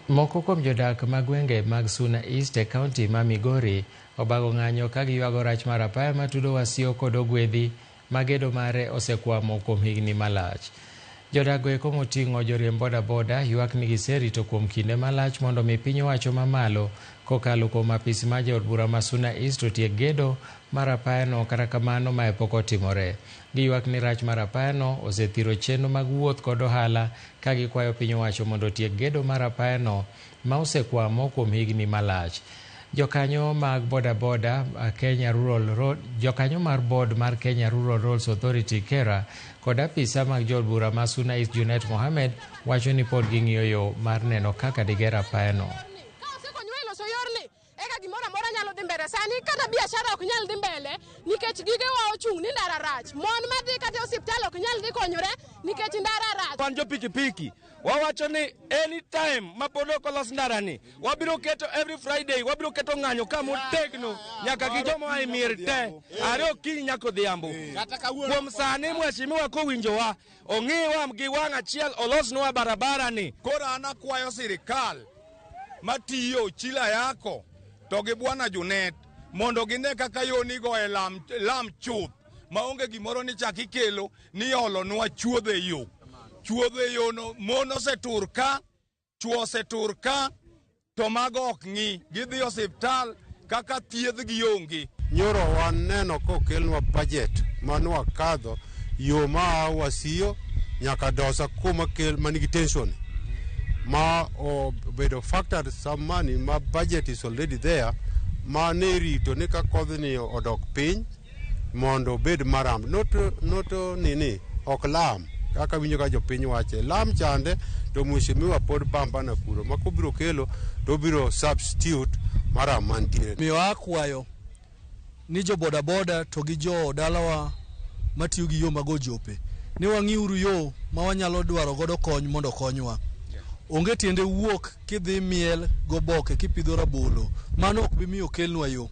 Moko kuom jodak mag gwenge mag Suna East e kaunti ma Migori obago ng'anyo ka giywago rach mar apaya matudo Wasio kod Ogwedhi ma gedo mare osekwamo kuom higni malach. Jodak go eko moting'o joriemb boda boda ywak ni giserito kuom kinde malach mondo mi piny owacho mamalo kokalo kuom apis mar jaod bura ma Suna East otiek gedo mar apayano kata kamano mae pok otimore. Giywak ni rach mar apayano osethiro chenro mag wuoth kod ohala ka gikwayo piny owacho mondo otiek gedo mar apayano ma osekwamo kuom higni malach. Jokanyo mag boda boda Kenya Rural Road, jokanyo mar board mar Kenya Rural Roads Authority KERA kod apisa mag jood bura ma Suna East Junet Mohamed wacho ni pod ging'iyo yo mar neno kaka diger apayano. Ka osekonywa e loso yorni, eka gimoro amora nyalo dhi mbele. Sani kata biashara ok nyal dhi mbele nikech gigewa ochung' ni ndara rach. Mon madhi kata e osiptal ok nyal dhi konyore nikech ndara rach. Wan jo pikipiki wawacho ni anytime ma pod ok olos ndarani wabiro keto every Friday wabiro keto ng'anyo ka motegno nyaka gi joma oa e mier te are okinyi nyaka odhiambo. Kuom sani mheshimiwa kowinjowa ong'iwa gi wang' achiel olosnwa barabara ni. Koro an akwayo sirikal matiyo Chila Yako to gi Bwana Junet mondo gine kaka yo nigo e lam, lam chuth maonge gimoro ni chak ikelo ni olonwa chuodho e yo. Chuodho e yo no mon osetur ka, chwo osetur ka, to mago ok ng'i. Gidhi osiptal kaka thiedhgi onge. Nyoro waneno kokelnwa budget manwakadho yo ma Wasiyo nyaka Dosa kuma kel manigi tension ma obedo factored some money ma budget is already there ma ne rito ni ka kodhni odok piny mondo obed maram not, not nini ok lam kaka winjo ka jopiny wache lam chande to mheshimiwa pod pambana kuro ma kobiro kelo to obiro substitute maram mantiere. Miyo akwayo ni jo bodaboda to gi jo dalawa matiyo gi yo mag ojope ni wang'iuru yo ma wanyalo dwaro godo kony mondo okonywa. Onge tiende wuok kidhi miel goboke kipidho rabolo, mano ok bi miyo kelnwa yo.